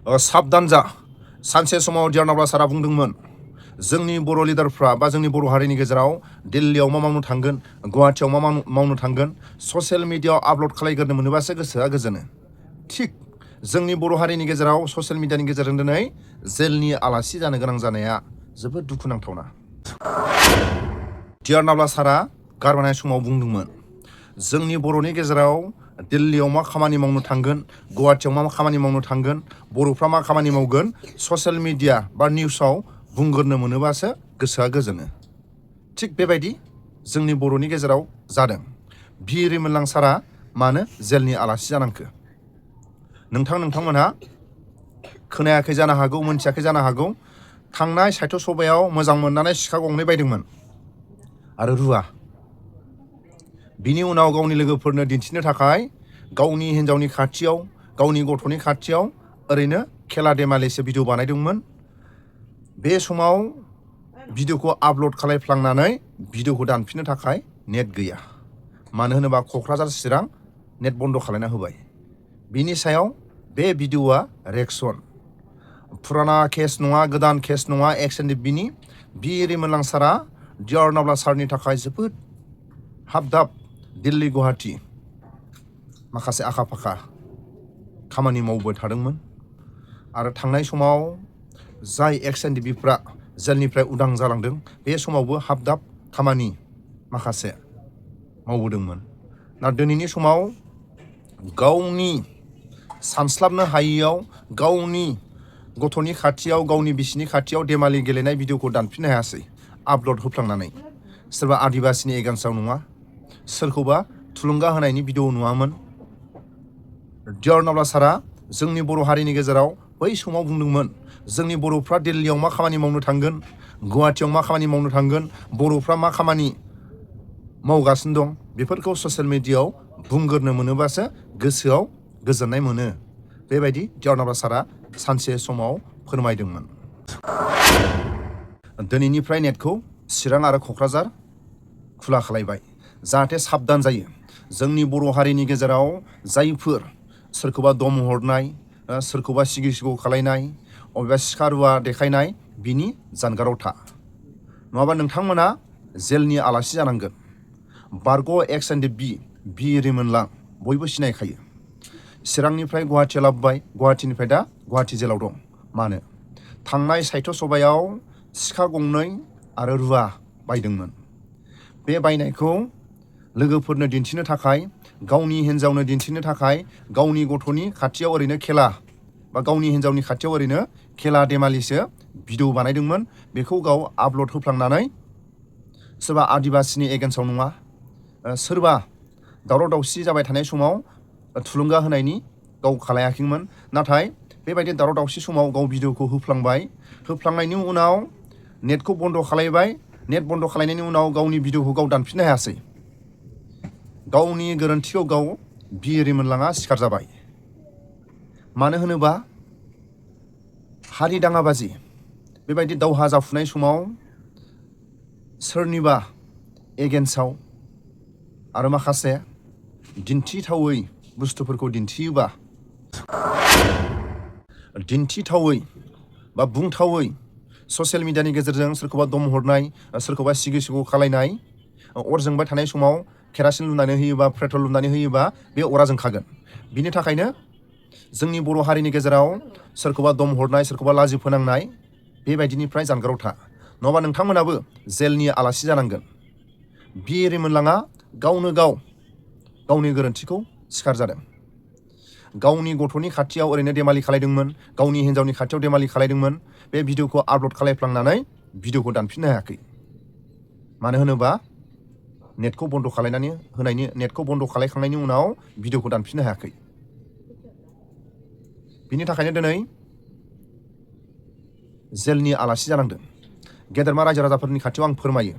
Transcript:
साबधान जा सानसे समाव डियार नाब्ला सारा बुंदोंमोन जोंनि बर' लिडारफ्रा बा जोंनि बर' हारिनि गेजेराव दिल्लीयाव मा मावनो थांगोन गुवाहाटियाव मा मावनो थांगोन ससियेल मिडियायाव आपल'ड खालायग्रोनो मोनोबासो गोसोआ गोजोनो थिग जोंनि बर' हारिनि गेजेराव ससियेल मिडियानि गेजेरजों दिनै जेलनि आलासि जानो गोनां जानाया जोबोद दुखुनांथावना डियार नाब्ला सारा गारबोनाय समाव बुंदोंमोन जोंनि बर'नि गेजेराव दिल्लीयाव मा खामानि मावनो थांगोन गुवाहाटियाव मा खामानि मावनो थांगोन बर'फ्रा मा खामानि मावगोन ससियेल मिडिया बा निउसाव बुंग्रोनो मोनोबासो गोसोआ गोजोनो थिग बेबायदि जोंनि बर'नि गेजेराव जादों भि रिमोनलां सारा मानो जेलनि आलासि जानांखो नोंथांमोनहा खोनायाखै जानो हागौ मोनथियाखै जानो हागौ थांनाय साहित्य सभायाव मोजां मोननानै सिखा गंनै बायदोंमोन आरो रुवा बिनि उनाव गावनि लोगोफोरनो दिन्थिनो थाखाय गावनि हिन्जावनि खाथियाव गावनि गथ'नि खाथियाव ओरैनो खेला देमालिसो भिडिअ बानायदोंमोन बे समाव भिडिअखौ आपल'ड खालायफ्लांनानै भिडिअखौ दानफिननो थाखाय नेट गैया मानो होनोबा क'क्राझार चिरां नेट बन्द' खालायना होबाय बिनि सायाव बे भिडिअआ रेक्सन फुराना केस नङा गोदान केस नङा एक्सएनडिबिनि भि रिमोनलां सारा डियार नाब्ला सारनि थाखाय जोबोद हाबदाब दिल्ली गुवाहाटि माखासे आखा फाखा खामानि मावबाय थादोंमोन आरो थांनाय समाव जाय एक्सएनडिबिफ्रा जेलनिफ्राय उदां जालांदों बे समावबो हाबदाब खामानि माखासे मावबोदोंमोन ना दिनैनि समाव गावनि सानस्लाबनो हायैयाव गावनि गथ'नि खाथियाव गावनि बिसिनि खाथियाव देमालि गेलेनाय भिडिअखौ दानफिननो हायासै आपल'ड होफ्लांनानै सोरबा आदिबासिनि एगेन्स्टआव नङा सोरखौबा थुलुंगा होनायनि भिडिअ नुवामोन डियार नाब्ला सारा जोंनि बर' हारिनि गेजेराव बै समाव बुंदोंमोन जोंनि बर'फ्रा दिल्लीयाव मा खामानि मावनो थांगोन गुवाहाटियाव मा खामानि मावनो थांगोन बर'फ्रा मा खामानि मावगासिनो दं बेफोरखौ ससियेल मिडियायाव बुंग्रोनो मोनोबासो गोसोआव गोजोननाय मोनो बेबायदि डियार नाब्ला सारा सानसे समाव फोरमायदोंमोन दिनैनिफ्राय नेटखौ चिरां आरो क'क्राझार खुला खालायबाय जाहाथे साबधान जायो जोंनि बर' हारिनि गेजेराव जायफोर सोरखौबा दम हरनाय सोरखौबा सिगि सिगौ खालायनाय अबेबा सिखा रुवा देखायनाय बिनि जानगाराव था नङाबा नोंथांमोना जेलनि आलासि जानांगोन बारग' एक्सएनडिबि भि रिमोनलां बयबो सिनायखायो चिरांनिफ्राय गुवाहाटियाव लाबोबाय गुवाहाटिनिफ्राय दा गुवाहाटि जेलाव दं मानो थांनाय साहित्य सभायाव सिखा गंनै आरो रुवा बायदोंमोन बे बायनायखौ लोगोफोरनो दिन्थिनो थाखाय गावनि हिन्जावनो दिन्थिनो थाखाय गावनि गथ'नि खाथियाव ओरैनो खेला बा गावनि हिन्जावनि खाथियाव ओरैनो खेला देमालिसो भिडिअ बानायदोंमोन बेखौ गाव आपल'ड होफ्लांनानै सोरबा आदिबासिनि एगेन्स्टआव नङा सोरबा दावराव दावसि जाबाय थानाय समाव थुलुंगा होनायनि गाव खालायाखैमोन नाथाय बेबायदि दावराव दावसि समाव गाव भिडिअखौ होफ्लांनायनि उनाव नेटखौ बन्द' खालायबाय नेट बन्द' खालायनायनि उनाव गावनि भिडिअखौ गाव दानफिननो हायासै गावनि गोरोन्थिखौ गाव भि रिमोनलाङा सिखार जाबाय मानो होनोबा हारि दाङाबाजि बेबायदि दावहा जाफुनाय समाव सोरनिबा एगेन्स्टआव आरो माखासे दिन्थिथावै बुस्थुफोरखौ दिन्थिथावै बा बुंथावै ससियेल मिडियानि गेजेरजों सोरखौबा दम हरनाय सोरखौबा सिगि सिगौ खालायनाय अर जोंबाय थानाय समाव केरासिन लुनानै होयोबा पेट्रल लुनानै होयोबा बे अरा जोंखागोन बिनि थाखायनो जोंनि बर' हारिनि गेजेराव सोरखौबा दम हरनाय सोरखौबा लाजि फोनांनाय बेबायदिनिफ्राय जानगाराव था नङाबा नोंथांमोनाबो जेलनि आलासि जानांगोन भि रिमोनलाङा गावनो गावनि गोरोन्थिखौ सिखार जादों गावनि गथ'नि खाथियाव ओरैनो देमालि खालायदोंमोन गावनि हिन्जावनि खाथियाव देमालि खालायदोंमोन बे भिडिअखौ आपल'ड खालायफ्लांनानै भिडिअखौ दानफिननो हायाखै मानो होनोबा नेटखौ बन्द' खालायखांनायनि उनाव भिडिअखौ दानफिननो हायाखै बिनि थाखायनो दिनै जेलनि आलासि जानांदों गेदेरमा रायजो राजाफोरनि खाथियाव आं फोरमायो